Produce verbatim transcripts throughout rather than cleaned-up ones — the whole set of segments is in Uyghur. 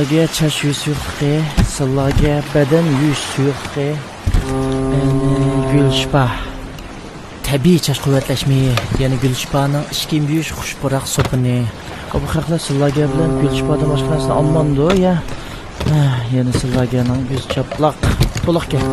گە چاچ يۇيۇش سۇيۇقلۇقى، سىللاگە بەدەن يۇيۇش سۇيۇقلۇقى، يەنى گۈلشىپا. تەبىئىي چاچ قۇۋۋەتلەش مېيى، يەنى گۈلشىپانىڭ ئىچ كىيىم يۇيۇش خۇش پۇراق سوپۇنى. ئۇ بۇ خەقلەر سىللاگە بىلەن گۈلشىپادىن باشقا نەرسىنى ئالمامدۇ، يا؟ ھە، يەنە سىللاگەنىڭ يۈز چاپلاق. بولۇقكەن.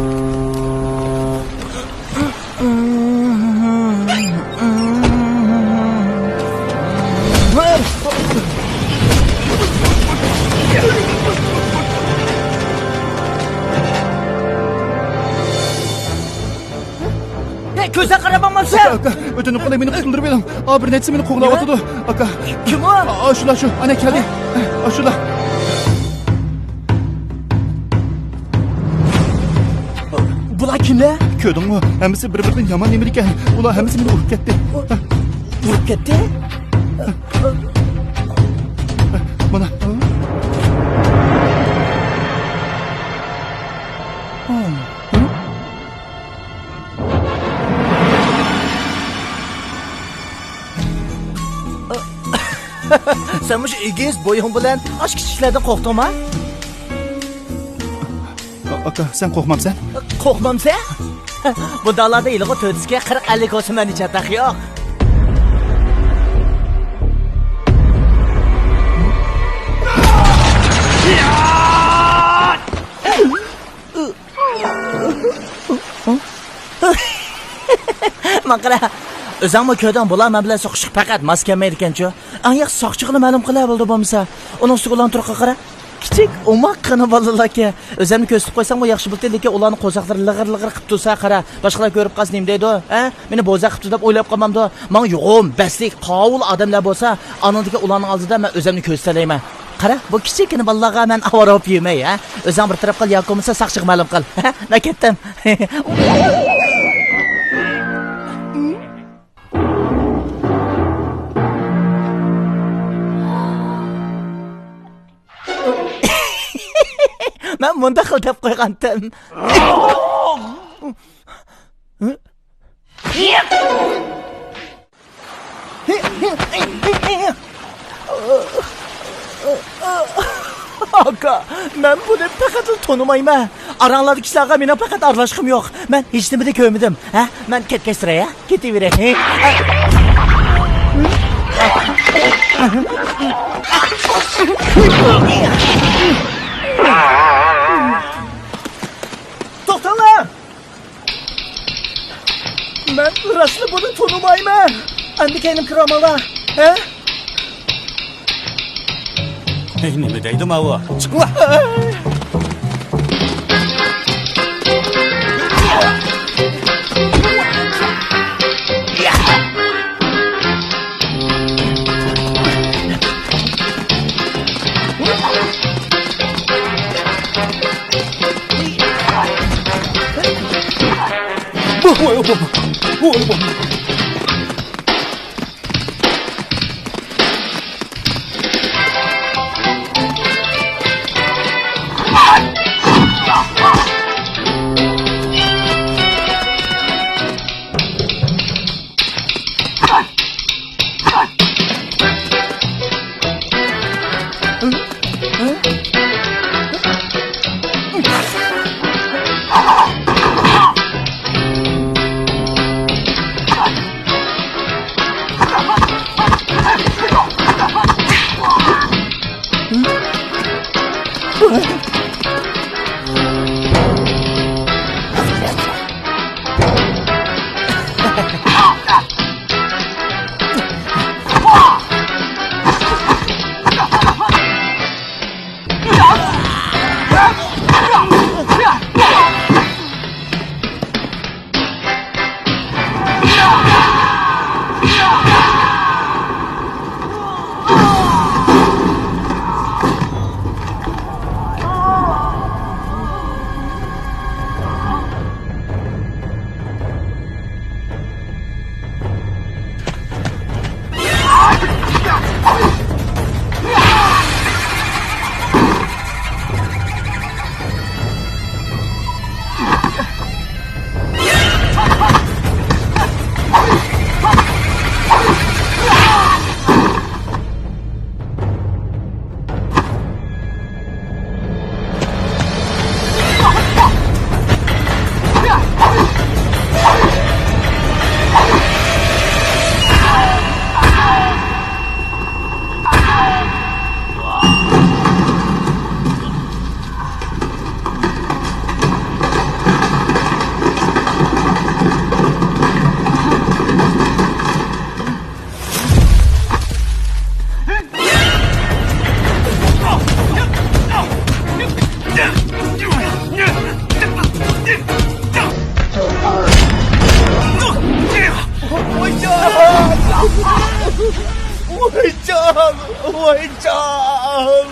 ھەي، كۆزۈڭگە قاراپ باقمامسەن؟ ئاكا، ئاكا، ئۆتۈنۈپ قالاي، مېنى قۇتۇلدۇرۇپ بېرىڭ. ئا، بىر نەچچىسى مېنى قوغلاۋاتىدۇ، ئاكا. كىم ئۇ؟ ئا، شۇلار شۇ، ئانا كەلدى. ئا، شۇلار. بۇلار كىملەر؟ كۆردۈڭمۇ؟ ھەممىسى بىر-بىرىدىن يامان نېمىلىكەن. ئۇلار ھەممىسى مېنى ئۇرۇپ كەتتى. ئۇرۇپ كەتتى؟ مانا. سەن مۇشۇ ئېگىز بويۇڭ بىلەن ئاشۇ كىچىكلەردىن قورقتۇڭما؟ ئا-، ئاكا، سەن قورقمامسەن؟ قورقمامسەن؟ بۇنداقلاردا ھېلىغۇ تۆتىسىگە قىرىق ئەللىك بولسا مەندە چاتاق يوق. ماڭا قارا، ئۆزۈڭمۇ كۆردۈڭ، بۇلار مەن بىلەن سوقۇشقا پەقەت ماس كەلمەيدىكەنچۇ. ئەڭ ياخشى ساقچىغىلا مەلۇم قىلە بولدى بولمىسا. ئۇنىڭ ئۈستىگە ئۇلارنى تۇرقا قارا. كىچىك، ئوماق قېنى بالىلاركەن. ئۆزۈمنى كۆرسىتىپ قويساممۇ ياخشى بولدى، لېكىن ئۇلارنىڭ قورساقلىرى لىغىر-لىغىر قىپتۇرسا قارا. باشقىلار كۆرۈپ قالسا نېمە دەيدۇ؟ ھە؟ مېنى بوزەك قىپتۇ دەپ ئويلاپ قالمامدۇ؟ ماڭا يوغان، بەستلىك، قاۋۇل ئادەملەر بولسا، ئانىڭدىكى ئۇلارنىڭ ئالدىدا مەن ئۆزۈمنى كۆرسىتەلەيمەن. قارا، بۇ كىچىككىنە بالىلارغا مەن ئاۋارە بولۇپ يۈرمەي، ھە؟ ئۆزۈڭ بىر تەرەپ قىل، ياكى بولمىسا ساقچىغا مەلۇم قىل. ھە؟ مەن كەتتىم. مەن مۇنداق قىل دەپ قويغانتىم. ئاكا، مەن بۇنى پەقەتلا تونۇمايمەن. ئاراڭلاردىكى كىشىلەرگە مېنىڭ پەقەت ئارىلاشقۇم يوق. مەن ھېچنېمىنى كۆرمىدىم. ھە؟ مەن كەتكەچ تۇراي، ھە؟ كېتىۋېرەي. توختاڭلار! مەن راستلا بۇنى تونۇمايمەن. ئەمدى كەينىم كىرەلمەڭلار. ھە؟ ھەي، نېمە دەيدۇ ماۋۇ؟ چىقىڭلار. ۋوي، ۋوي، ۋوي، ۋوي. ۋاي جان!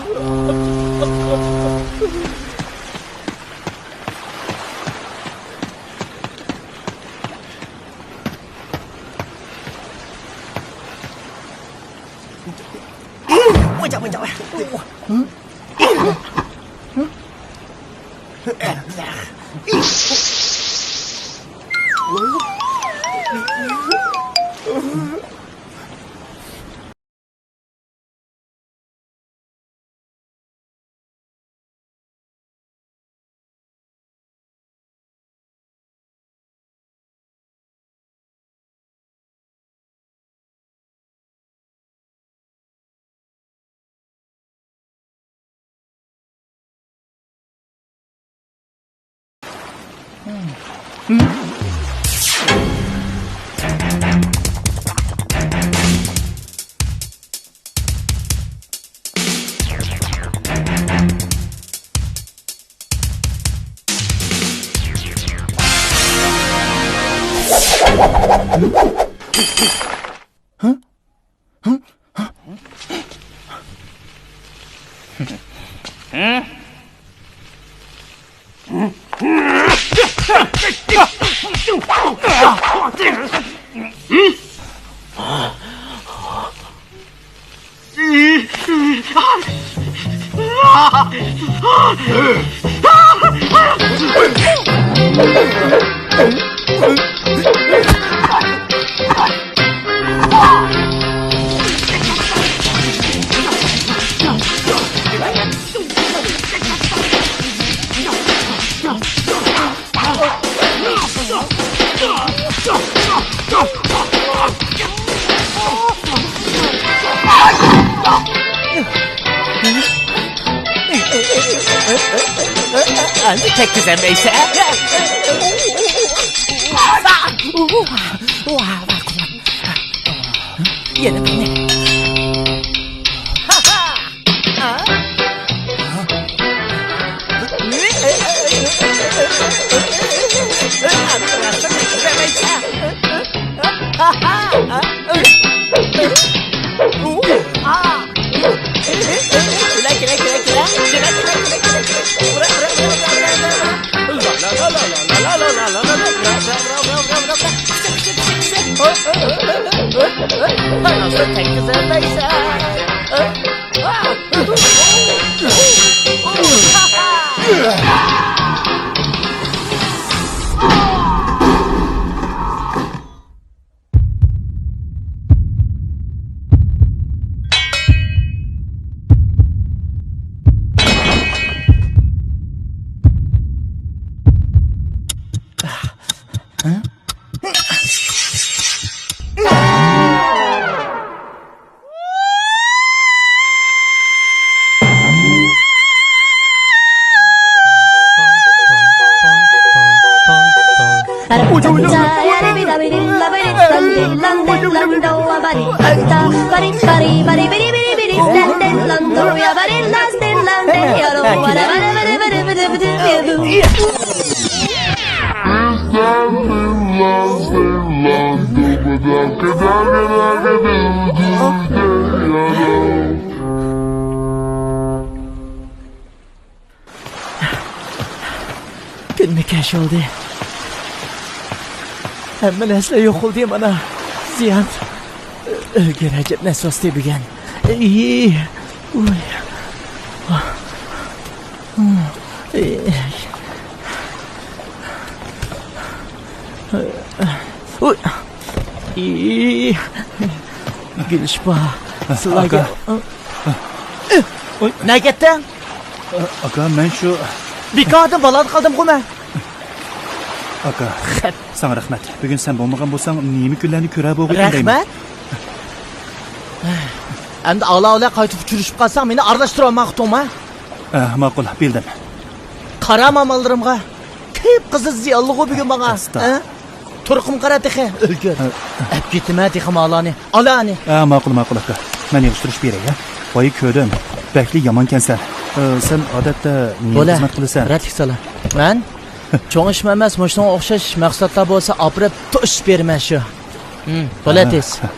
ئەمدى تەگكۈزەلمەيسەن. يەنە بىرنى. كۈنمۇ كەچ بولدى. ھەممە نەرسىلەر يوقىلىدۇ مانا. زىيان. ئۆلگۈر ئەجەب نەرسە بوستى بۈگۈن. ئىي. ئۇي. ئۇي. ئىي. گۈلشىپا. سىلەرگە. ئاكا. ئۇي. نەگە كەتتىڭ؟ ئاكا، مەن شۇ. بىكاردىن بالادا قالدىمغۇ مەن. ئاكا، خەپ. ساڭا رەھمەت. بۈگۈن سەن بولمىغان بولساڭ، نېمە كۈنلەرنى كۆرە بولغىيدىم دەيمەن. رەھمەت. ئەمدى ئالاۋۇلا قايتىپ ئۇچرىشىپ قالساڭ، مېنى ئارىلاشتۇرۇۋالماققا توڭما. ئە، ماقۇل، بىلدىم. قارا ئاماللىرىمغا. قىپقىزىل زىيانلىغۇ بۈگۈن ماڭا. ئەستە. ھە؟ تۇرقۇم قارا تېخى، ئۆلگۈر. ھە. ئەپ كېتىمەن تېخى مالانى. ئالانى. ھە، ماقۇل، ماقۇل ئاكا. مەن يىغىشتۇرۇش بېرەي، ھە؟ ۋاي كۆردۈم. بەكلا يامان كەنسەن. ئە، سەن ئادەتتە نېمە خىزمەت قىلىسەن؟ رەتلىك سالا. مەن؟ چوڭ ئىشمۇ ئەمەس، مۇشۇنىڭغا ئوخشاش مەھسۇلاتلار بولسا ئاپىرىپ توشۇپ بېرىمەن شۇ. ھىم، بولە ھە، تېز. ھە.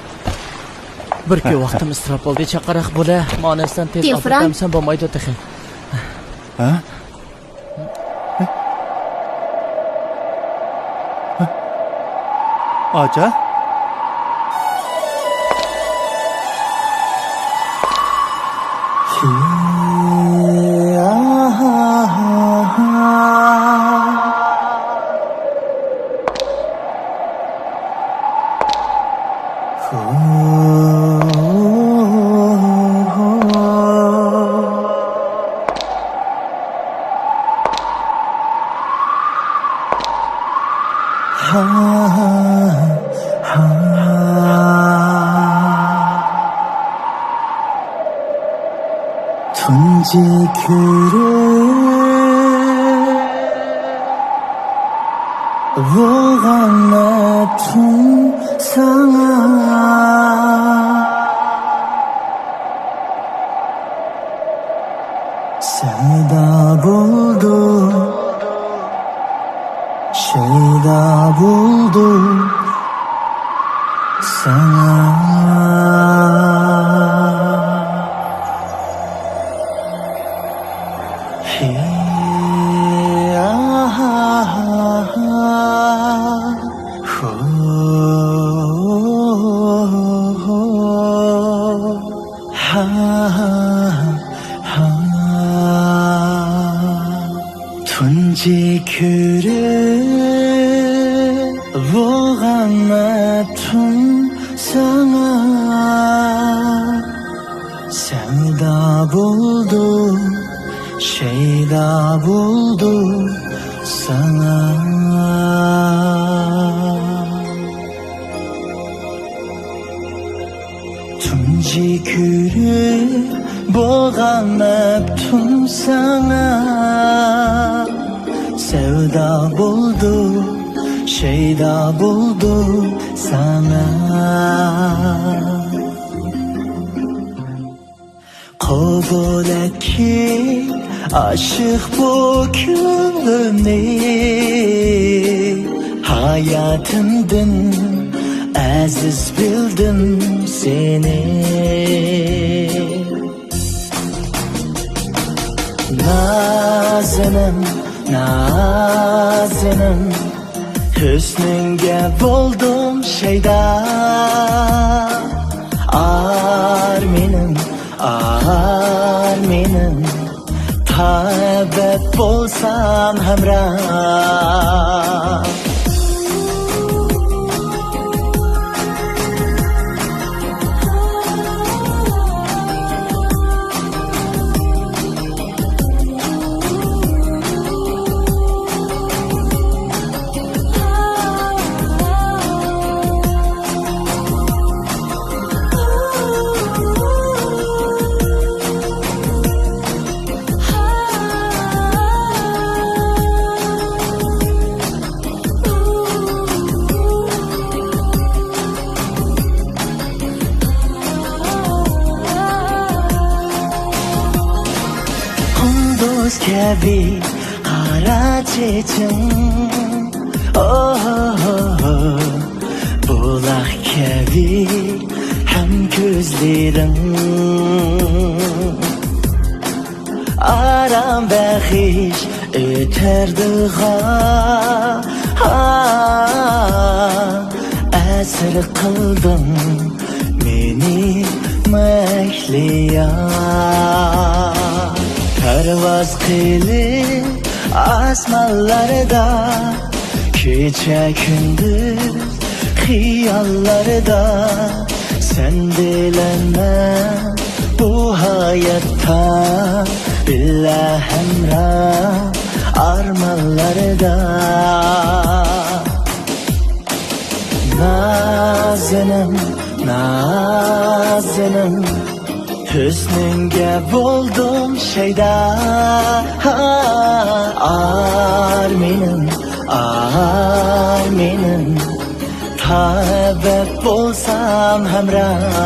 بىر كۈن ۋاقتىم ئىسراپ بولدى، چاقىرىق بولە. مانا سەن تېز ئاپىرىپ بەرمىسەڭ بولمايدۇ تېخى. ھە؟ ئاچا؟ تۇنجى كۆرۈپ بولغان ئەپتىم ساڭا، سەۋدا بولدۇم، شەيدا بولدۇم ساڭا. تۇنجى كۆرۈپ بولغان ئەپتىم ساڭا، سەۋدا بولدۇم، شەيدا بولدۇم ساڭا. تۇنجى كۆرۈپ بولغان ئەپتىم ساڭا، سەۋدا بولدۇم، شەيدا بولدۇم ساڭا. قوبۇل ئەتكىن ئاشىق بۇ كۆڭلۈمنى، ھاياتىمدىن ئەزىز بىلدىم سېنى. نازىنىم، نازىنىم، ھۆسنۈڭگە بولدۇم شەيدا. ئارمىنىم، ئارمىنىم، تەۋە بولسام ھەمراھ. قۇندۇز كەبى قارا چېچىڭ، ئوھوھو، بۇلاق كەبى ھەم كۆزلىرىڭ. ئارام بەخش ئۆتەردىغا، ئەسىر قىلدىڭ مېنى مەھلىيا. پەرۋاز قىلىپ ئاسمانلاردا، كېچە كۈندۈز خىياللاردا، سەن بىلەن مەن بۇ ھاياتتا، بىللە ھەمراھ ئارمانلاردا. نازىنىم، نازىنىم، ھۆسنۈڭگە بولدۇم شەيدا. ئارمىنىم، ئارمىنىم، تەۋە بولسام ھەمراھ.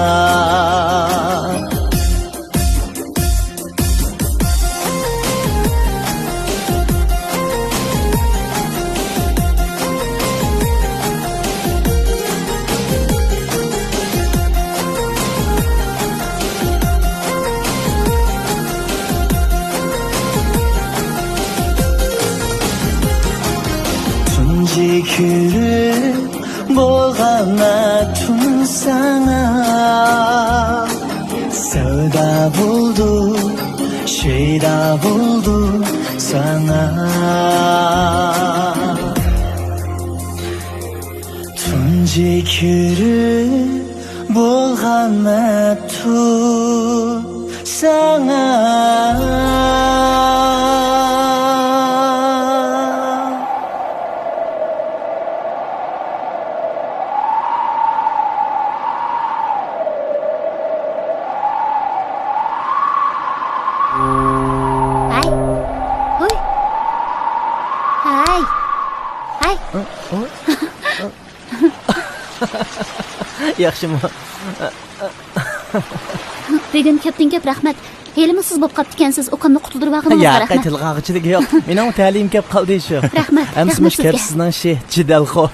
ئەمەتۇن ساڭا سەۋدا بولدۇم، شەيدا بولدۇم ساڭا. تۇنجى كۆرۈپ بولغان مەتۇن ساڭا. ھاي. ھوي. ھاي. ھاي. ياخشىمۇ؟ بۈگۈن كۆپتىن كۆپ رەھمەت. ھېلىمۇ سىز بولۇپ قاپتىكەنسىز، ئۇكامنى قۇتۇلدۇرۇۋالغىنىڭىزغا ياق، رەھمەت. تىلغا ئاغىچىلىك يوق. مېنىڭ تەلىيىم كەپ قالدى شۇ. رەھمەت، ئەمسە رەھمەت مۇشۇ گەپ سىزگە. سىزنىڭ ئىشى جېدەلخو.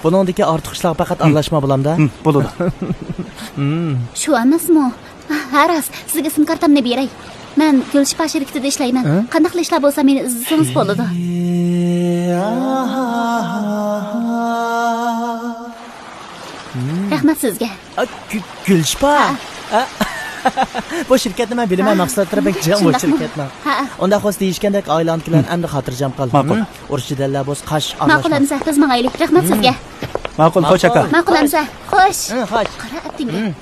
بۇنىڭدىكى ئارتۇق ئىشلارغا پەقەت ئارىلاشما بولامدا؟ ھىم، بولىدۇ. شۇ ئەمەسمۇ؟ ھە، راست. سىزگە سىم كارتامنى بېرەي. مەن گۈلشىپا شىركىتىدە ئىشلەيمەن. ھە؟ قانداقلا ئىشلار بولسا مېنى ئىزدىسىڭىز بولىدۇ. رەھمەت سىزگە. ئا، گۈ-، گۈلشىپا. ھە. ئا، بۇ شىركەتنى مەن بىلىمەن، ھە. مەھسۇلاتلىرى بەك جىق بۇ شۇنداقمۇ؟ شىركەتنىڭ. ھە. ئۇنداق بولسا دېيىشكەندەك ئايلانغان كېلەن، ئەمدى خاتىرجەم قال. ماقۇل. ھىم؟ ئۇرۇش جېدەللەر بولسا قاچ، ماقۇل ئەمىسە، بىز ماڭايلى. رەھمەت سىزگە. ماقۇل، خوش ئاكا. ماقۇل ئەمىسە، خوش. ھە، خوش. قارا ئەتىڭگە. ھىم.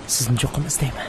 سىزنى چوقۇم ئىزدەيمەن.